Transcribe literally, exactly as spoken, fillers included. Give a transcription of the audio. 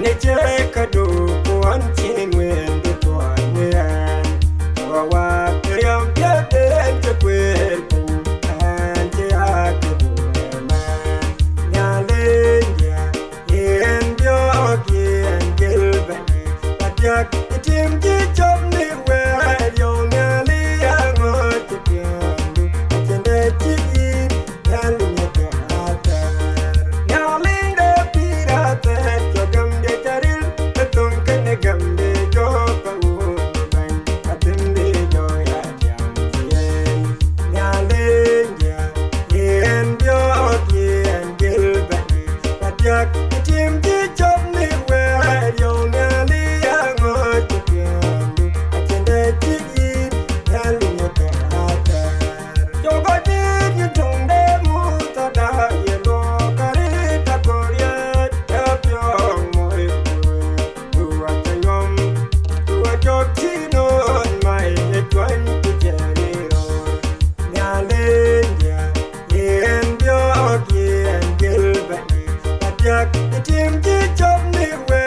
Ë cï këdu ku ɣɔn cïn wël bï tuɔɔc në ɣɛn. Ku awäär riɛm piɛth en cï kuëër piny, ɣɛn cï ya këdu ëmɛn. Nhialic diɛ̈, yen biɔɔk yen gël bɛ̈ny. Ka diäk ë tim cï cɔk në wɛ̈ɛ̈r yɔu, Nhialic aŋɔ̈c cï piɔ̈ndu, acïn dɛ̈ cï yïn. Nhialic de pïïr athɛɛr, cɔk gämde cä ril, ë thöŋ kënë gämde jɔ ka wun ë bɛ̈ny, ka thïn bï jɔ ya tiam yen. Nhialic diɛ̈, yen biɔɔk yen gël bɛ̈ny. Ka diäk ë tim cï cɔk në wɛ̈ɛ̈r yɔu, Nhialic aŋɔ̈c cï piɔ̈ndu, acïn dɛ̈ cï yïn. Nhialic de athɛɛr. Cɔk adït yïn töŋ de Muthada, ye luɔk arëët akɔ̈riɛɛt, ya piɔ̈ɔ̈ŋ moi kuöc, du acä nyuɔm, du acɔk cï nööt mai ë tuany ku cɛɛr ë röör. Nhialic diɛ̈, yen biɔɔk yen gël bɛ̈ny. Ka diäk ë tim cï cɔk në wɛ̈ɛ̈r